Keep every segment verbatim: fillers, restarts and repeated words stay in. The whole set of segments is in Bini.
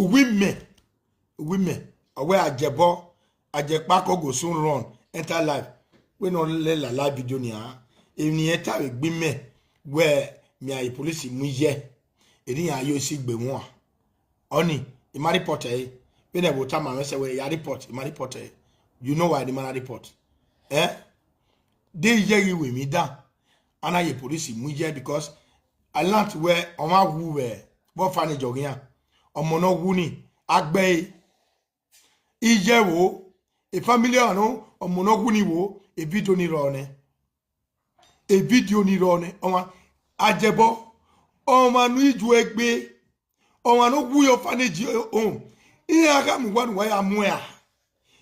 Uwu imẹ, uwu imẹ, ọ wẹ Ajebọ, Ajekpako go soon run enter live. Wẹ ne ọ lẹ la live video nia, emwi ne irẹn ta vbe egbe imẹ wẹ mẹ a ye police mu iye, eni iran yo esi gbe wọn. Ọni, I ma report ẹre. Vbene ẹvbo tama mwẹ sẹ wẹ I ya report, I ma report ẹre. You know why I ma na report? Eh? De iye ghi ru emwi dan, a na ye police mu iye because I learnt wẹ ọmwa wu vbe, vbe orphanage ọghe iran. Ọmọ ne ọ wu ni, a gbe ẹre. Iye vbo, e family ọnrẹn, ọmọ ne ọ wu ni vbo, e video ni rrọọ nẹ. E video ni rrọọ nẹ, ọmwa Ajebọ, ọmwa ne I ju egbe, ọmwa ne ọ wu ye orphanage home. Iran gha mu uwa ne uwa ya mu ẹre a.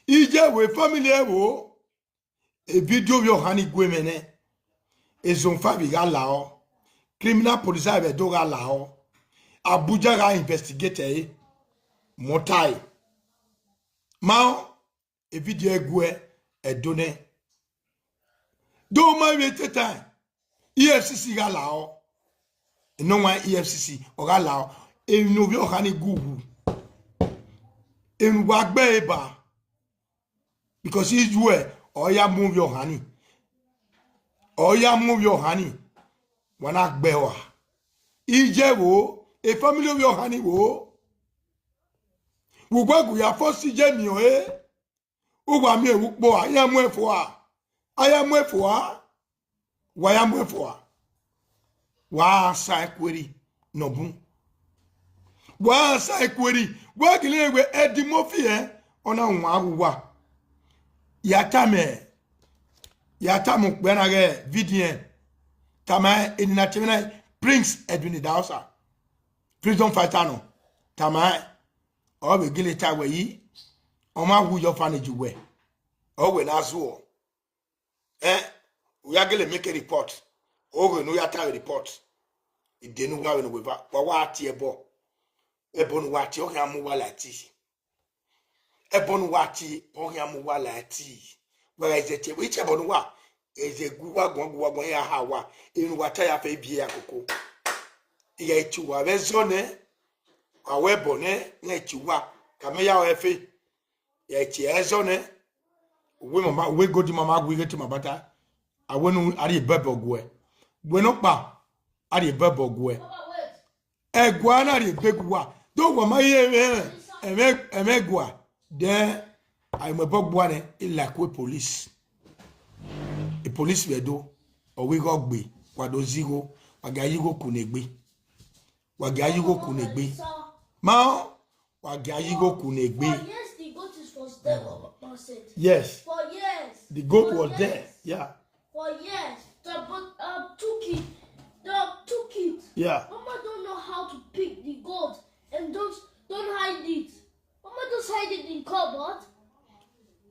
Iye vbo, e family ẹvbo, e video vbe ọhan ni gu mwẹ nẹ. E zone five gha lahọ, criminal police vbe Ẹdo gha lahọ, Abuja gha investigate ẹre, mẹ ọ tae. Ma, e video ẹguẹ Ẹdo nẹ. Do ma vbe teta, E F C C gha lahọ. Enọwanrẹn E F C C ọ gha lahọ. Emwi ne ovbi ọhan ni gu wu, emwi ne uwa gbe ẹre ba. Because iye vbo, ọ ya mu ovbi ọhan ni, ọ ya mu ovbi ọhan ni, wa na gbe ẹre a. Iye vbo, e family ovbi ọhan ni vbo. Vbe ugbẹn gu ya fo si iye miẹn ọre. Uwa miẹn vbe ukpo a, iran mu ẹn fua, a ya mu ẹn fua, wa ya mu ẹn fua. Wa sa ẹkuerri nọ bun. Wa sa ẹkuerri, wa gele wẹ Eddie Murphy ẹ, ọ na wan uwa. Ya tama, ya tama ukpẹ na ghẹ V D N, tama eni na tẹmwẹ na, Prince Edwin Idahosa, freedom fighter nọ, tama ẹn. Ọ vbe gele ta wẹ yi, ọ ma wu ye orphanage wẹ, ọ wẹ na zuọ. Eh, u ya gele make report, oghe ne u ya ta vbe report, ide ne uwa vbe ne uweva, wa wa tie ẹbọ. Ẹbọ ne uwa tie, ọ khian mu uwa la ẹti. Ẹbọ ne uwa tie, ọ khian mu uwa la ẹti. Wa gha zẹ tie, ichẹ ẹbọ ne uwa, ẹzẹ gu uwa guan, gu uwa guan, ya ha uwa, emwi ne uwa ta ya fẹ, I biẹ ya koko. I gha tie uwa vbe ẹzọ nẹ, a wẹ ẹbọ nẹ, iran tie uwa, ka mẹ ya ọre fe. Ya tie ẹzọ nẹ, uwe mama, uwe godi mama gu ighe te ma bata. A wẹ ne a rhie bẹbẹ ọguẹ. Wẹ nọkpa, a rhie bẹbẹ ọguẹ. Ẹguae na rhie ebe gu uwa. Do wa ma ye ẹmwẹ, ẹmwẹ, ẹmwẹ ẹguae. Then, a i mu ẹbọ gbe uwa nẹ, I like we police. E police vbe Ẹdo, ọ wẹ igho gbe, wa do zẹ igho, wa gia ye igho ku ne egbe. Wa gia ye igho ku ne egbe. Ma, wa gia ye igho ku ne egbe. For years, the goat is was there, Papa said. Yes. For years. The goat was there. Yeah. For years, the, but, uh, took it. They took it. Yeah. Mama don't know how to pick the goat and don't, don't hide it. Mama just hide it in cupboard.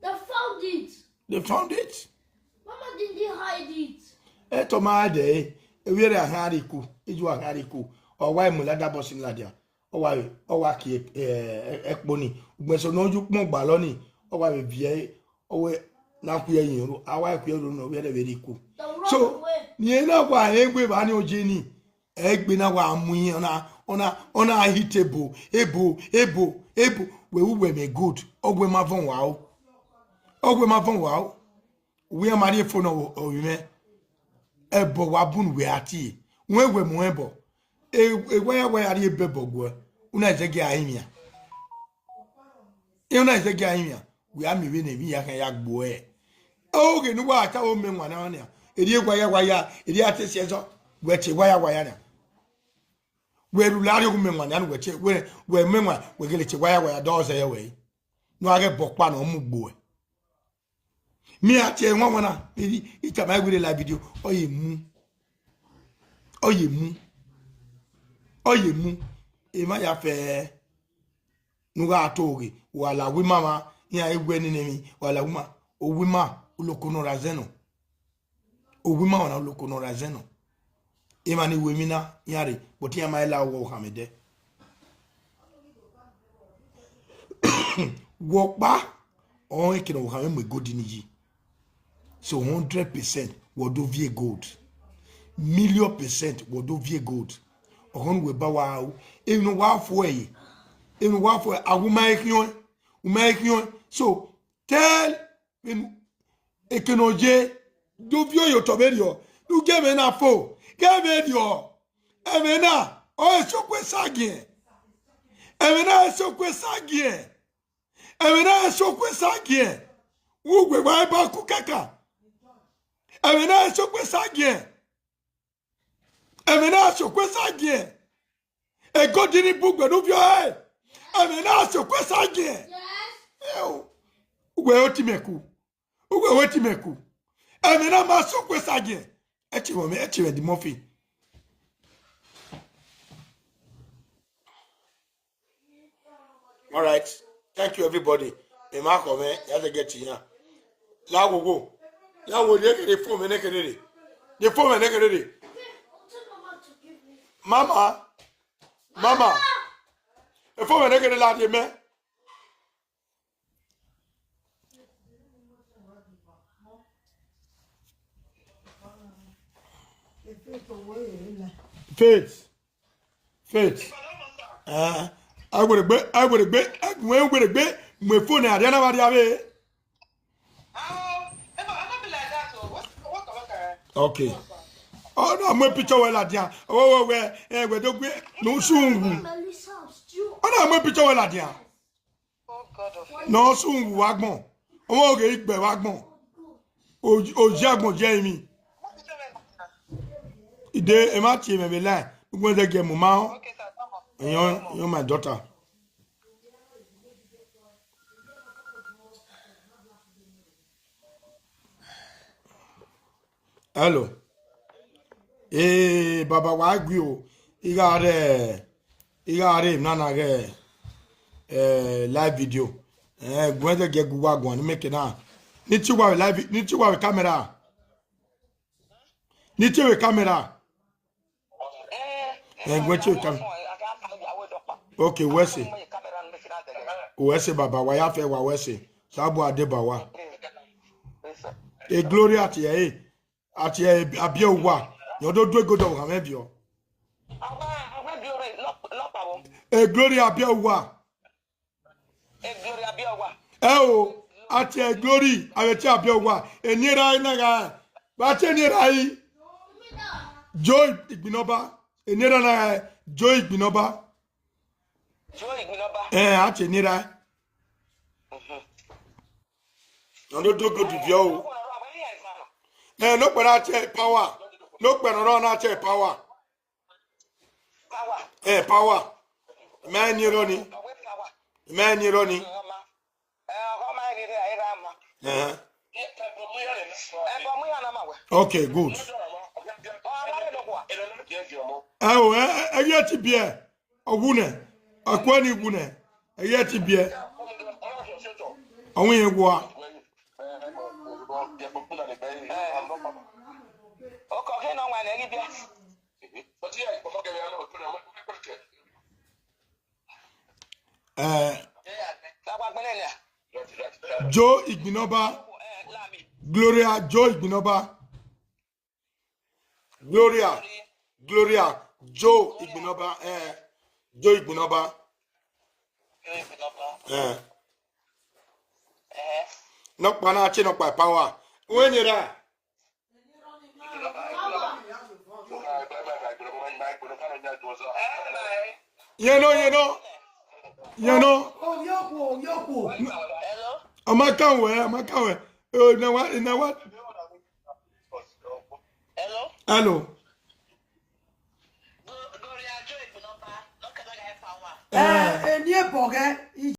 They found it. They found it. Mama didn't hide it. Ẹtọ ma dẹ, e vbe rre a khian rrie iku, iye a khian rrie iku. Ọ wa mu lada bọ sin ladian. Ọ wa, ọ wa kie, eh, ẹkpo ni. Ugbẹn eso ne ọ ye ukpọn gbalọ ni, ọ wa vbe viẹ, ọ wẹ na khuẹ yin ru, a wa khuẹ ru ne ọ vbe rre vbe rrie iku. So, ne irẹn na wa rẹn wẹ evba ni oje ni, egbe na wa mu iran, ọ na, ọ na, ọ na hit ebo, ebo, ebo, ebo. Wẹ u wẹ mẹ good, ọ wẹ ma vọn wa o. Ọ wẹ ma vọn wa o. Wẹ iran ma rhie phone ovbi mwẹ. Ẹbọ wa bun wẹ a tie. Wẹ wẹ mu ẹbọ. E, e waya waya rhie ebe ẹbọ guẹ. U na zẹgiẹ a rinmwian. E u na zẹgiẹ a rinmwian. Wẹ a miẹn vbene emwi ya khian ya gbo ẹre. Oghe ne uwa ta vbe mẹ wan na nia. Erriẹ waya waya, erriẹ a te si ẹzọ. Wẹ tie waya waya nia. Wẹ rhulẹ arhiọghọ mẹ wan nia, wẹ tie, wẹ, wẹ mẹ wan, wẹ gele tie waya waya, dọ zẹ yọ wẹ. Ne a ghẹ bọ ọkpa ne ọ mu gbo ẹre. Mẹ a tie ẹmwẹ wan na, I, I tama ẹre wẹ rre live video, ọ ye mu. Ọ ye mu. Ọ ye mu. Emwa ya fẹ ne u gha to ghe, wa la uwu ima mwa, iran i wẹ nene emwi, wa la uwu ima, uwu ima, uloko ne ọ ra zẹ nọ. Uwu ima ọna uloko ne ọ ra zẹ nọ. Emwa ni ru emwi na, iran rre, but iran ma la uwu okhanmwẹ dẹ. Wẹ ọkpa, ọnrẹn kene okhanmwẹ mu gold ni yi. So hundred percent wẹ do viẹ gold. Million percent wẹ do viẹ gold. Ọghọn ne uwẹ ba wa ru, emwi ne uwa fo ẹre. Emwi wa fo, a wu ma i khian, u ma i khian. So, tell vbene, eke ne ọ ye, do viọ ye otọ vberriọ, ne u gie ẹmwẹ na fo, gie vberriọ. Ẹmwẹ na, ọ re sokun esagiẹn. Ẹmwẹ na re sokun esagiẹn. Ẹmwẹ na re sokun esagiẹn. Uwẹ wa ba ku kẹkan. Ẹmwẹ na re sokun esagiẹn. Ẹmwẹ na sokun esagiẹn. Egodi ni bun ugbẹn ne u viọ ẹre. Ẹmwẹ na sokun esagiẹn. Eo. Uwẹ oti mẹ ku. Uwẹ oti mẹ ku. Ẹmwẹ na ma sokun esagiẹn. Ẹ tie mwẹ, ẹ tie mwẹ the muffin. All right. Thank you, everybody. Emwa khọ mwẹ, ya zẹ get iran. La wo wo. La wo, ye kere phone mwẹ ne kere re. Ye phone mwẹ ne kere re. Mama. Mama. E phone mwẹ ne kere la die mẹ. Faith. Faith. Eh, a were gbe, a were gbe, a were gbe, mu phone ne a dia na wa dia vbe. Okay. Ọ na mu picture wẹ ladian. Ọ wẹ, wẹ, ẹ, wẹ do gbe, no sun wu. Ọ na mu picture wẹ ladian. No sun wu agbọn. Ọmọ ghe igbe vbe agbọn. O, o ye agbọn ye emwi. Ide, ẹ ma tie mwẹ vbe line. Ugbẹn zẹ gie mu ma. Iyan, iyan my daughter. Hello. Eh, baba wa gui o. I gha re, i gha re nana ghe, eh, live video. Eh, guẹ de gie gu wa guan ni make na. Ni ti wa vbe live, ni ti wa vbe camera. Ni ti vbe camera. Eh, guẹ ti vbe camera. Okay, wẹ sẹ. Wẹ sẹ baba, wa ya fẹ wa wẹ sẹ. Sabu adeba wa. E Glory ati e, ati e abiẹ uwa. Yọ do du egodo ọghan mwẹ viọ. E Glory abiẹ uwa. E Glory abiẹ uwa. Ẹ o, ati e Glory, avbe tie abiẹ uwa. Eni erha na gha, vbe ati eni erha i. Joy Igbinọba. Eni erha na gha, Joy Igbinọba. Joy Igbinọba. Eh, ati eni erha. Mhm. Ọ do do good viọ o. Ẹ, ne okpia na tie power. Ne okpia na rọ na tie power. Power. Ẹ, power. Mẹ ni rọ ni. Power, power. Mẹ ni rọ ni. Ẹ, ọma ni rẹ, ẹ, ra ma. Ẹhẹn. Ẹ, bọ mu ya na ma wẹ. Okay, good. Ọ, ra rẹ lọ kua. Ẹ o, ẹ, ẹ, ẹ, ẹ ti biẹ. Ọ wu nẹ, ọ kue ni wu nẹ, ẹ i re ẹtin biẹ. Ọ winna wua. Okọ khe ne ọ wan nẹ ghi biẹ. Eh, Joe Igbinọba, Gloria Joe Igbinọba. Gloria, Gloria, Joe Igbinọba, eh, Joe Igbinọba. Eh. Nọkpa na che nọkpa power. Uwẹ ni ra. Yẹn nọ, yẹn nọ. Yẹn nọ. Ọ ma kan wẹ, ọ ma kan wẹ. Eh, na wa, na wa. Hello? Hello. Gloria Joy Igbinọba, no kẹdẹ ga power. Eh, eni ebọ ghẹ.